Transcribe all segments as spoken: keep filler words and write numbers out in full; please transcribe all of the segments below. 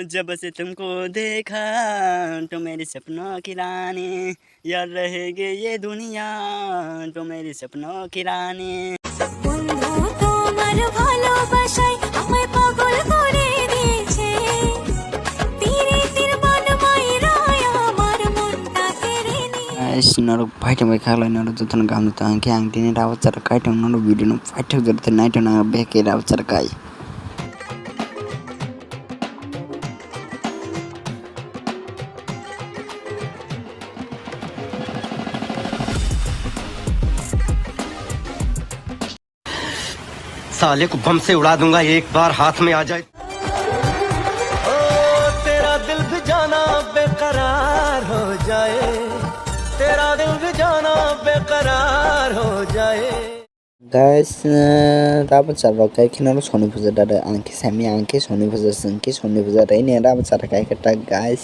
जब से तुमको देखा तो मेरे सपनों की रानी यार रहेगी ये दुनिया तो मेरे सपनों की रानी। বন্ধু, তোমার ভালোবাসায় আমায় পাগল করে দিয়েছে। তীরে তীর বান মাইরায় আমার মনটা কেড়ে নিয়ে। Guys, norok paithak bai khaklai norok jotono kaham tong khe ang tini rabo chara kai tong norok video no paithak jora tei nai tong nang beke rabo chara kai. साले को बम से उड़ा दूंगा एक बार हाथ में आ जाए। ओ, तेरा दिल भी जाना बेकरार हो जाए, तेरा दिल भी जाना बेकरार हो जाए। Guys, eh, rabo chara kai kheno soni puja dada ang khe sami ang khe soni puja sing khe soni puja dai ne rabo chara kai khe ta guys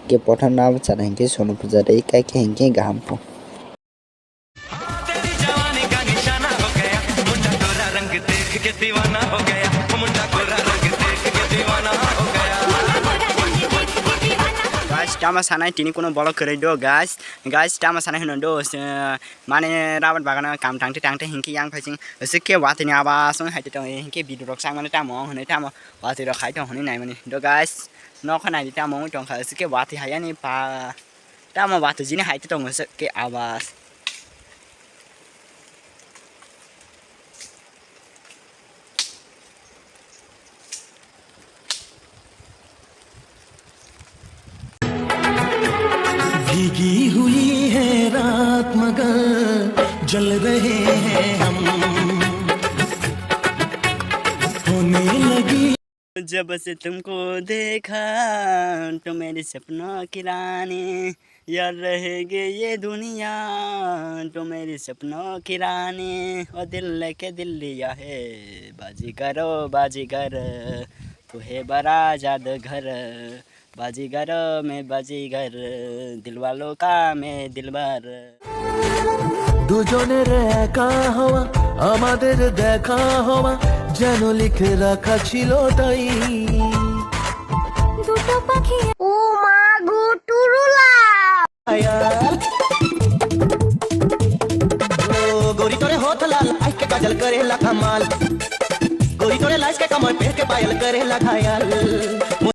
ke pothan rabo chara hingke soni puja dai kai khe hingke gaham po. Guys, tama sanai tini kuno bolok kwrwi do, guys. Guys, tama sanai hwno do, se, mane rabar bagano kam tangte tangte hinkhe yang phaising sikhe watini aba song haite tong hinkhe bidurok sang mane tamo hwnwi tamo watwi rok khai tong hwnwi nai mani do, guys. Nokha nai tamo wng tong kha sikhe watwi hayani pa. Tamo watwi jini hai te tongo se ke abas. भीगी हुई है रात मगर जल रहे हैं हम। होने लगी जब से तुमको देखा तो मेरे सपनों की रानी यार रहेगी ये दुनिया तो मेरे सपनों की रानी। ओ दिल लेके दिल लिया है बाजीगर ओ बाजीगर, तू है बड़ा जादूगर। बाजीगर ओ मैं बाजीगर, दिल वालों का मैं दिलबर। দুজনের একা হওয়া, আমাদের দেখা হওয়া যেন লিখে রাখা ছিল তাই। দুটো পাখি। ও মা গো, টুরুলা। ओ गोरी तोरे होठ लाल, आँख के काजल करेला कमाल। गोरी तोरे लाज के कमर, पैर के पायल करेला घायल।